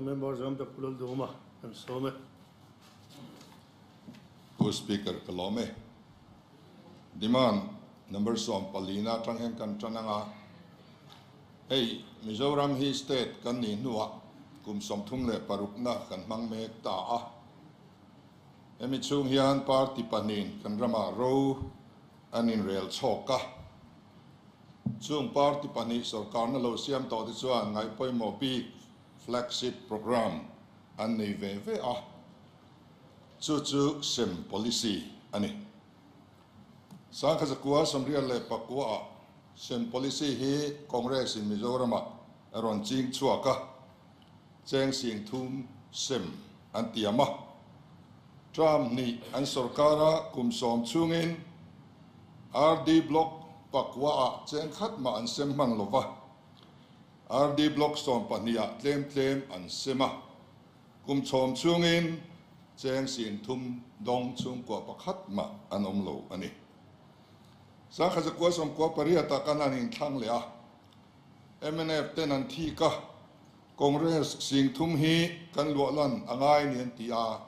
Member zawm tak Pu Lalduhawma kan sawm e. Pu Speaker ka lawm e. Demand number 14 na atang hian kan tan anga hei Mizoram hi state kan nih hnuah kum 36 na kan hmang mek ta a. Hemi chhung hian party pahnihin kan ramah ro an inrel chhawk a. Chung party pahnih sorkarna lo siam tawh te chuan ngaih pawimawh bik flagship program an nei ve ve a. Chu chu sem policy a ni. 1989 ah sem policy hi Congress in Mizoramah a rawn ching chhuak a, cheng 30,000 sem an tiam a. Term hnih an sorkara kum 10 chhungin RD Block pakua ah cheng khat mah an sem hman lova. RD Block 12 ah tlem tlem an sem a. Kum 10 chhungin cheng 30,000 dawng chhungkua pakhat mah an awm lo a ni. 1998 ah kan han inthlang leh a. MNF ten an thik a. Congress 30,000 hi kan luah lan a ngai ni an ti a.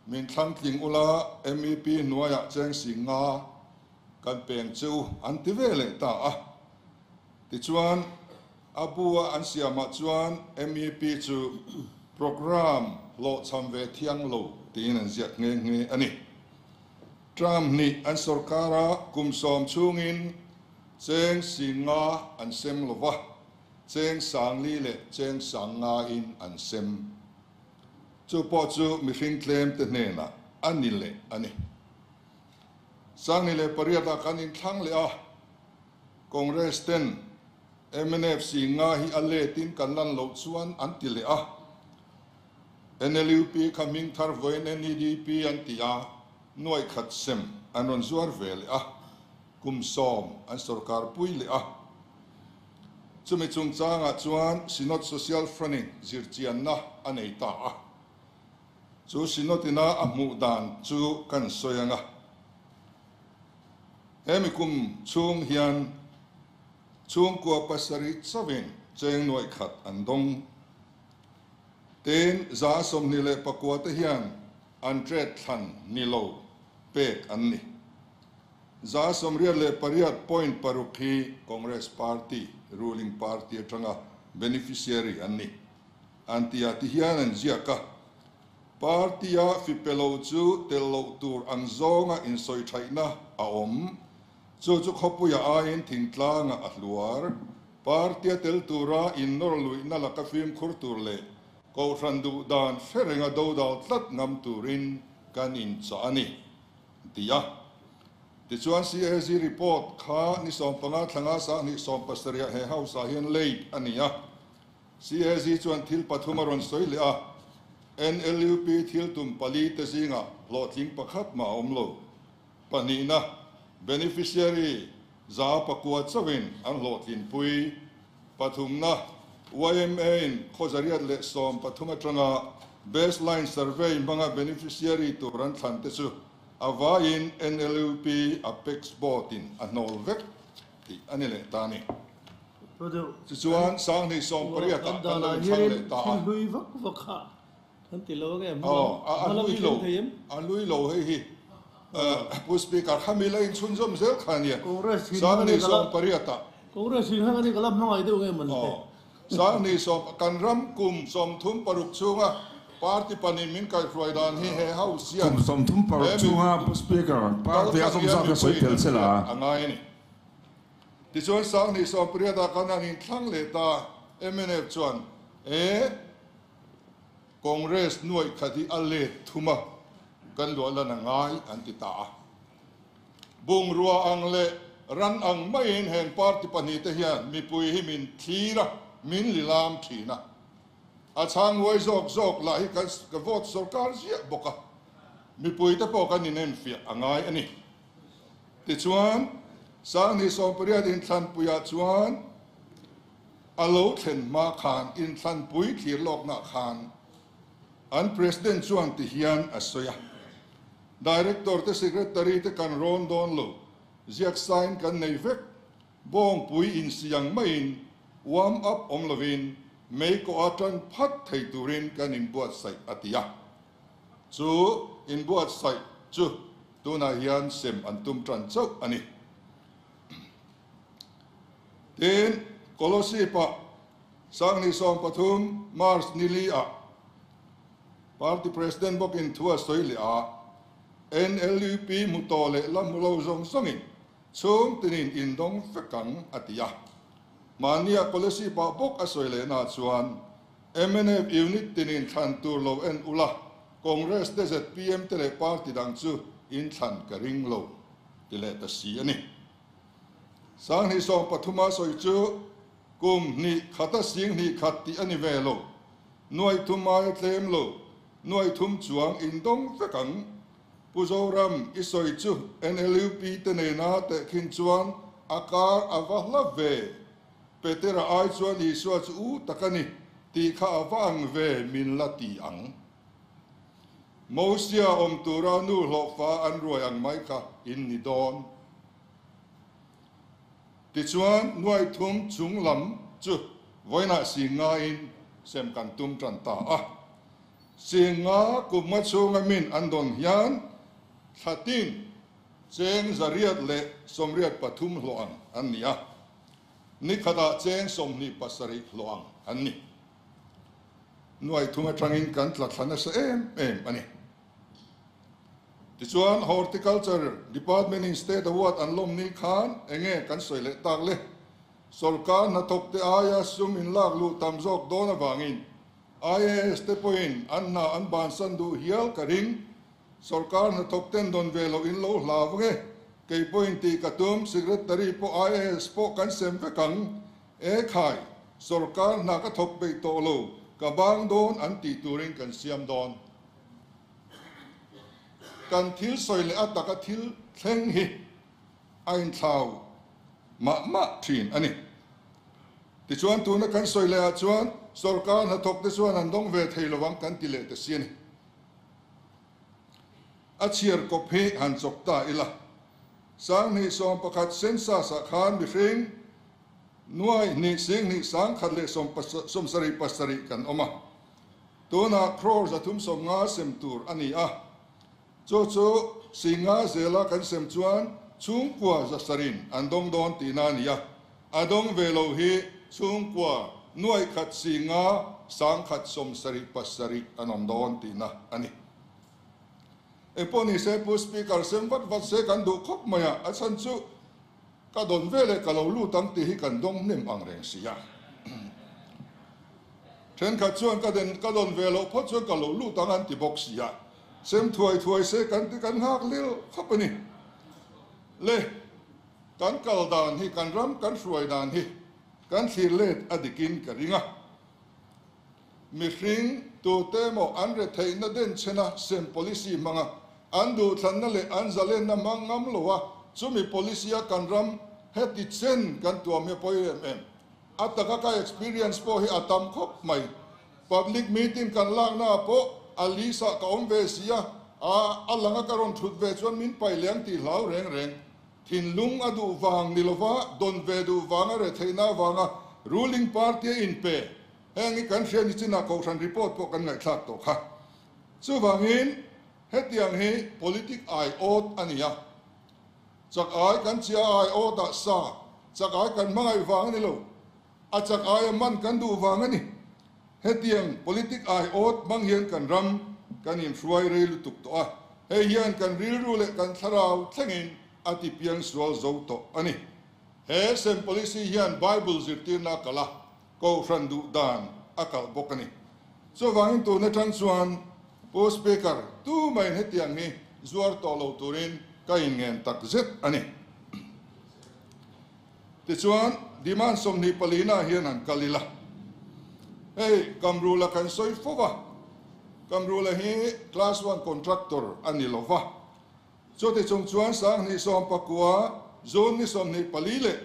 Min thlang tling ula MEP hnuaiah cheng 50,000 kan peng chu an ti ve leh ta a. Tichuan a bua an siamah chuan MEP chu program hlawhchham ve thiang lo tiin an ziak nghe nghe a ni. Term hnih an sorkara kum 10 chhungin cheng 50,000 an sem lova, cheng 4,000 leh cheng 5,000 in an sem. Chu pawh chu mihring tlem te hnenah a ni leh a ni. 2008 ah kan inthlang leh a. Congress ten MNF 50,000 hi a letin kan lan loh chuan an ti leh a. NLUP kha hming thar vawiin NEDP an ti a, nuai khat sem an rawn zuar ve leh a. Kum 10 an sorkar pui leh a. Chumi chungchangah chuan Synod Social Front-in zirchianna a nei ta a. Chu Synod-ina a hmuh dan chu kan sawi anga. Hemi kum chhung hian chhungkua 7 chauhin cheng nuai khat an dawng. Tin, 29 te hian an tet thlan ni lo pek an ni. 88.6 hi Congress Party, ruling party atanga beneficiary an ni. An ti a ti hian an ziak a. Party a fipelo chu tel loh tur ang zawnga insawi thaihna a awm. Chu chu khawpuia aiin thingtlanga a hluar. Party a tel tura innawr luihna laka fimkhur tur leh kohhran duh dan hrerenga dodal tlat ngam turin kan inchah a ni. Ti a. Tichuan CAG report kha ni 15 thlanga 2017 he house ah hian laid a ni a. CAG chuan thil pathum a rawn sawi leh a. NLUP thil tum pali te zingah hlawhtling pakhat mah a awm lo. Pahnihna, beneficiary 9% chauhin an hlawhtlin pui. Pathumna, YMA in 213 atanga baseline survey hmanga beneficiary tur an thlan te chu a vaiin NLUP Apex Board in a hnawl vek tih a ni leh ta ni. Chu chuan 2018 ah kan lo inthlang leh ta a. A lui lo, a lui lo hei hi. Pu Speaker kha mi la inchhun zawm zel kha a nia. 2018 ah. 20, kan ram kum 36 chhunga party pahnih min kaihhruai dan hi he house hian Kum 36 chhunga Pu Speaker party a zawm zat kha sawi tel che la. A ngai a ni. Tichuan 2018 ah kan han inthlang leh ta MNF chuan e Congress nuai khat hi a let thuma kan luah lan a ngai an ti ta a. Bungrua ang leh ran ang maiin heng party pahnih te hian mipui hi min thlir a, min lilam thin a. A chhang huai zawk zawk lah hi kan ka vote sorkar ziah bawk a. Mipui te pawh kan inenfiah a ngai a ni. Tichuan 2018 inthlanpuiah chuan a lo thlen hma khan inthlanpui thlir lawkna khan an president chuan ti hian a sawi a. Director te secretary te kan rawn dawn lo, ziak sign kan nei vek, bawngpui insiang maiin warm up awm lovin mei kawh a tan phat thei turin kan inbuatsaih a ti a. Chu inbuatsaih chu tunah hian sem an tum tan chauh a ni. Tin, Kolosip-ah Sangni 13 March nili ah Party President bawkin thu a sawi leh a, NLUP hmu tawh leh la hmu lo zawng zawngin chhung tinin indawng vek ang a ti a. Mahnia Kolosip-ah bawk a sawi lehna chuan mnf unit tinin thlan tur lo en ula, Congress te zpm te leh party dang chu in thlan ka ring lo ti leh ta si a ni. Sanghnih 13 a sawi chu kum hnih khata sing hnih khat tih a ni ve lo. Nuai thum aia tlem lo, nuai thum chuang indawng vek ang. Pu Zoram i sawi chu NLUP te nena tehkhin chuan a kar a va hla ve. Petera ai chuan Isua chu u tak a ni tih kha a va ang ve min la ti ang. Mosia awm tura nu hlawhfa an ruai ang mai kha in ni dawn. Tichuan nuai thum chung lam chu vawiinah sing ngaiin sem kan tum tan ta a. Sing nga kum nga chhunga min an dawn hian thlatin cheng 183 hlawh ang an ni a, ni khatah cheng 27 hlawh ang an ni. Nuai thum atangin kan tla thla nasa em em a ni. Tichuan Horticulture Department in State Award an lawm ni khan enge kan sawi leh tak le? Sorkar hnathawk te aia sum in lak luh tam zawk dawn avangin IAS te pawhin an hna an bansan duh hial ka ring. Sorkar hnathawk ten dawn ve loh in lo hlau nge? Kei pawhin tih ka tum, Secretary pawh IAS pawh kan sem vek ang. E khai, sorkar hna ka thawk peih tawh lo, ka bang dawn an tih turin kan siam dawn. Kan thil sawi leh a taka thil thleng hi a inthlau mah mah thin a ni. Tichuan tuna kan sawi leh ah chuan sorkar hnathawk te chuan an dawng ve thei lovang kan ti leh ta si a ni. A chhiar kawp hi han chawk ta ila. 2011 census ah khan mihring nuai hnih sing hnih sang khat leh 77 kan awm a. Tunah crore 350 sem tur a ni a. Chu chu singa zela kan sem chuan chhungkua zasarin an dawng dawn tihna a ni a. A dawng ve lo hi chhungkua nuai khat singa 177 an awm dawn tihna a ni. Engpawh ni se Pu Speaker sem vat vat se kan duh khawp mai a, a chhan chu ka dawn ve leh ka lo lut ang tih hi kan dawng hnem ang reng si a. Thenkhat chuan ka den ka dawn ve loh phawt chuan ka lo lut ang an ti bawk si a, sem thuai thuai se kan ti kan nghak lil khawp a ni. Le, kan kal dan hi, kan ram kan hruai dan hi kan thlir let a dikin ka ring a. Mihring tute emaw an retheihna denchhena sem policy hmanga an duhthlanna leh an zalenna hmang ngam lo a, chumi policy a kan ram heti chen kan tuam hi a pawi em em. A taka ka experience pawh hi a tam khawp mai. Public meeting kan lakna ah pawh a list ah ka awm ve si a, a langa ka rawn thut ve chuan min pai leh ang tih hlau reng reng. Thinlung a duh vang ni lova dawn ve duh vanga retheihna avanga ruling party a inpe. Heng hi kan hria ni chinah Kohhran report pawh kan ngaihthlak tawh kha. Chuvangin hetiang hi politic ai awt a ni a. Chak ai kan chia ai awt ah sa, chak ai kan hmangaih vang a ni lo. A chak aia man kan duh vang a ni. Hetiang politic ai awt hmang hian kan ram kan inhruai rei lutuk tawh a. Hei hian kan rilru leh kan thlarau thlengin a ti piang sual zo tawh a ni. He sem policy hian Bible zirtirna a kal a. Kohhran duh dan a kalh bawk a ni. Chuvangin tun atang chuan Pu Speaker tu maiin hetiang hi zuar tawh lo turin ka inngen tak zet a ni. Tichuan demand 24 na hian han kal ila. Hei Kamrula kan sawi fo va, Kamrula hi class one contractor a ni lo va. Chuti chung chuan 2019 June ni 24 leh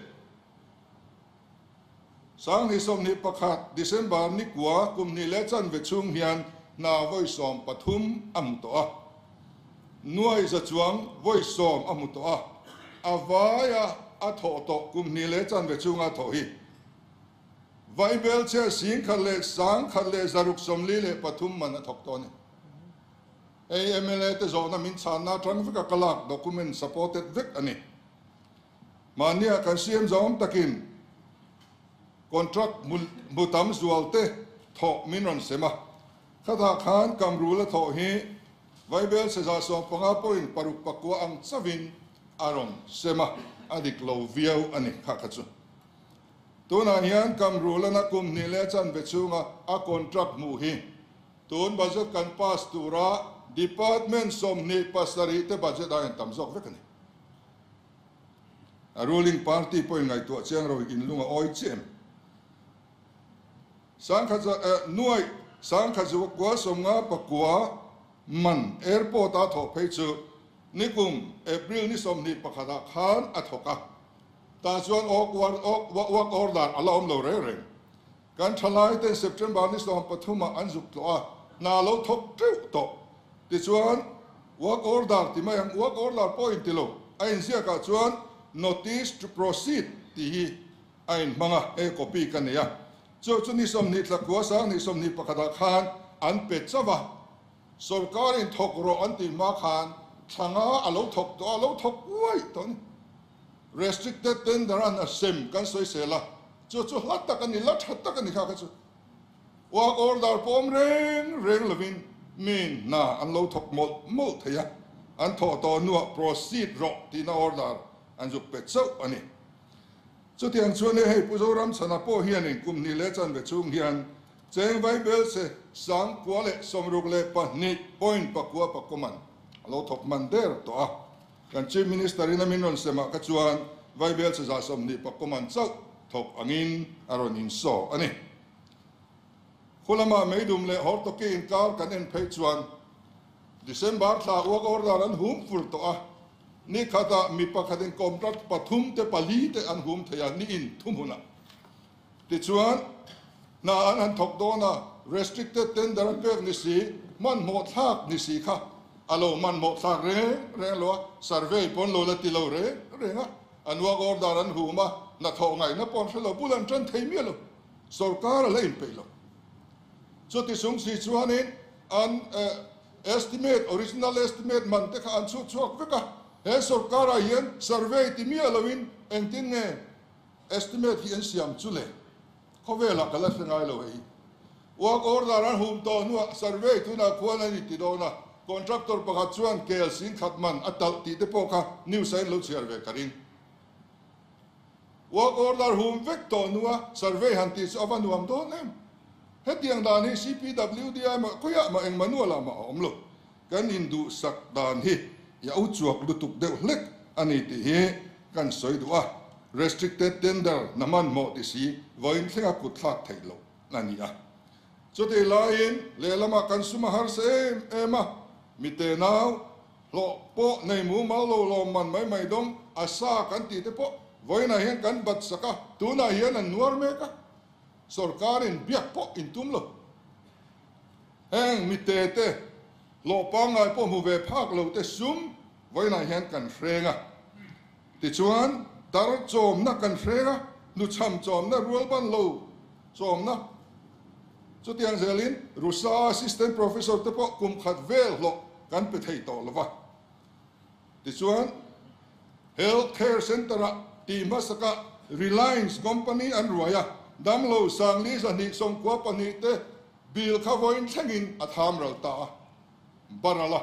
2021 December ni kua kum hnih leh chanve chhung hian hna vawi 13 a hmu tawh a. Nuai za chuang vawi 10 a hmu tawh a. A vaia a thawh tawh kum hnih leh chanve chhunga thawh hi. Vaibelchhe 11,163 man a thawk tawh a ni. Hei mla te zawhna min chhanna atang veka ka lak document supported vek a ni. Mahnia kan siam zawm takin contract hmu tam zual te thawh min rawn sem a. Khatah khan Kamrula thawh hi Vaibelchhe 15.69 ang chauhin a rawn sem a, a dik lo viau a ni kha kha chu. Tunah hian Kamrulana kum hnih leh chanve chhunga a contract hmuh hi tun budget kan pass tura department 27 te budget a intam zawk vek a ni. A ruling party pawhin ngaihtuah chiang ro inlung a awi chiah em? Nuaih 1999 man airport a thawh phei chu nikum April ni 21 ah khan a thawk a. Tah chuan work order a la awm lo reng reng. Kan thalai ten September ni 13 ah an zuk tlawh a, hna lo thawk teuh tawh. Tichuan work order ti mai ang, work order pawh in ti lo. A inziak ah chuan notice to proceed tih hi a inhmang a, he copy ka nei a. Chu chu ni 20 thla khua 2021 ah khan an pe chauh a. Sorkar in thawk rawh an tih hma khan thla nga a lo thawk tawh a, a lo thawk uaih tawh a ni. Restricted tender an a sem kan sawisel a, chu chu hla tak a ni, la tha tak a ni kha kha chu. Work order pawh awm reng reng lovin mi hna an lo thawk mawlh mawlh thei a, an thawh tawh hnuah proceed rawh tihna order an zuk pe chauh a ni. Chutiang chuan hei Pu Zoramchhana pawh hianin kum hnih leh chanve chhung hian cheng vaibelse 962.9 pakuman a lo thawk hman der tawh a. Kan Chief Minister in a min rawn sem ah kha chuan vaibelse 20 pakuman chauh thawk angin a rawn insaw a ni. Khulama meidum leh Hortoki inkar kan en phei chuan December thla work order an hum fur tawh a, ni khatah mi pakhatin contract pathum te pali te an hum thei a ni in thuhmunah. Tichuan, hna an han thawk dawn a, restricted tender a pek ni si, hmanhmawh thlak ni si kha a lo hmanhmawh thlak reng reng lo a, survey pawn lo la ti lo reng reng a, an work order an hum a, hnathawh ngaihna pawh an hre lo, bul an tan thei miah lo, sorkar a la inpeih lo. Chuti sung si chuanin an estimate, original estimate man te kha an chhut chhuak vek a, he sorkarah hian survey ti miah loin engtin nge Estimate hi an siam chu le khawvelah ka la hre ngai lo hei. Work order an hum tawh hnuah survey tunah khuan an inti dawn a, contractor pakhat chuan kel 10,000 man a talh tih te pawh kha news a in lo chhiar ve ka ring. Work order hum vek tawh hnua survey han tih chu a va nuam dawn em. Hetiang dan hi CPWD-a emaw khawiah mah eng manual ah mah a awm lo. Kan induhsak dan hi i au chuak lutuk deuh hlek a ni tih hi kan sawi duh a, restricted tender na hmanhmawh ti si vawiin thlenga kut thlak theih loh a ni a. Chutih laiin lehlamah kan sum a harsa em em a, mite nau hlawh pawh nei mumal lo lawm man mai mai dawng a sa kan tih te pawh vawiinah hian kan bat sak a, tunah hian an nuar mek a, sorkarin biak pawh intum lo. Heng mite te hlawh pangngai pawh hmu ve phak lo te sum vawiinah hian kan hreng a. Tichuan, tar chawmna kan hreng a, hnuchham chawmna, rualban lo chawmna. Chutiang zelin Rusa Assistant Professor te pawh kum khat vel hlawh kan pe thei tawh lo va. Tichuan, Health Care Centre-ah tih hmasakah Reliance Company an ruai a, damlo 4292 te Bill kha vawiin thlengin a tham ral ta a, baral a,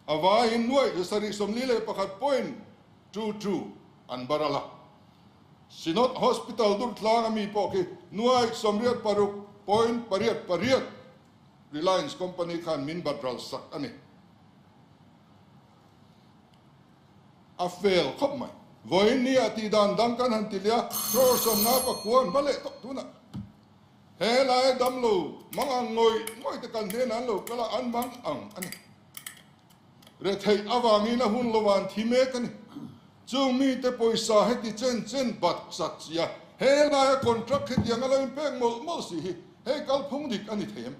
a vaiin nuaih 741.22 an baral a. Synod Hospital Durtlang a mi pawh khi nuaih 86.88 Reliance Company khan min bat ral sak a ni. A fail khawp mai. Vawiin ni ah tih dan dang kan han ti leh a, crore 59 an hma leh tawh tunah. He lai damlo mang ang ngawih ngawih te kan hnenah an lo kal a, an mang ang a ni. Retheih avangin a hun lo an thi mek a ni. Chung mite pawisa heti chen chen bat chat si a, he laia contract hetiang a lo inpek mawlh mawlh si hi hei kalphung dik a ni thei em?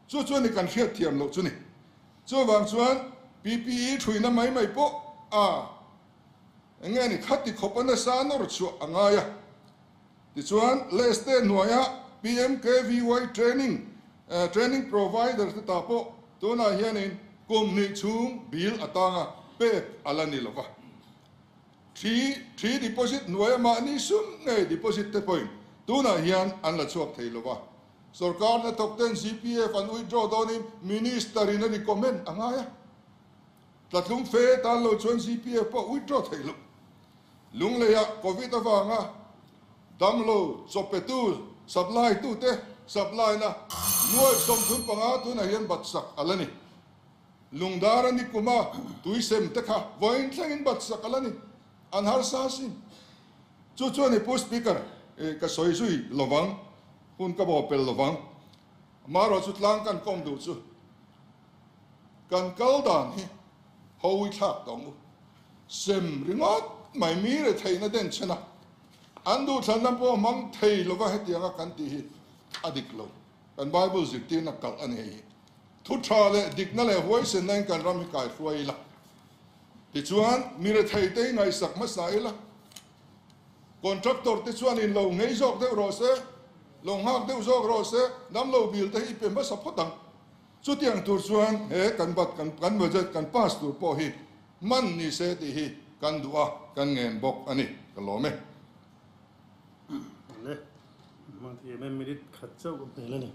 Chu chu a ni kan hriat thiam loh chu ni. Chuvang chuan PPE thuina mai mai pawh a eng nge ni khati khawp a nasa nawr chhuah a ngai a. Tichuan, LESTE hnuaia PMKVY training training provider te ta pawh tunah hianin kum hnih chhung bill atanga pek a la ni lova. Thi thi deposit hnuaia mahni sum ngei deposit te pawhin tunah hian an la chhuak thei lova. Sorkar hnathawk ten CPF an withdraw dawnin Minister in a recommend a ngai a. Tlatlum fe tan lo chuan CPF pawh withdraw theih loh. Lungleiah Covid avanga damlo chawpetu supply tute supply na nuai 35 tunah hian batsak a la ni. Lungdar a ni kuma tuisem te kha vawiin thlengin batsak a la ni. An harsa sin. Chu chuan i Pu Speaker, ka sawi zui lovang, hun ka bawhpel lovang. Amaherawh chu tlang kan kawm duh chu kan kal dan hi hawi thlak tawh ang u. Sem ringawt mai mi retheihna den chhen a, an duhthlanna pawh hmang thei lova hetianga kan tih hi a dik lo. Kan Bible zirtirna kalh a ni hei hi. Thu tha leh dikna leh huaisenna in kan ram hi kai hruai ila. Tichuan mi rethei te hi ngaihsak hmasa ila. Contractor te chuan in lo ngei zawk deuh rawh se, lo nghak deuh zawk rawh se, damlo bil te hi i pe hmasa phawt ang. Chutiang tur chuan he kan bat kan kan budget kan pass tur pawh hi hman ni se tih hi kan duh a, kan ngen bawk a ni. Ka lawm e. Le, hman thiam e, minute khat chauh ka hmel a ni.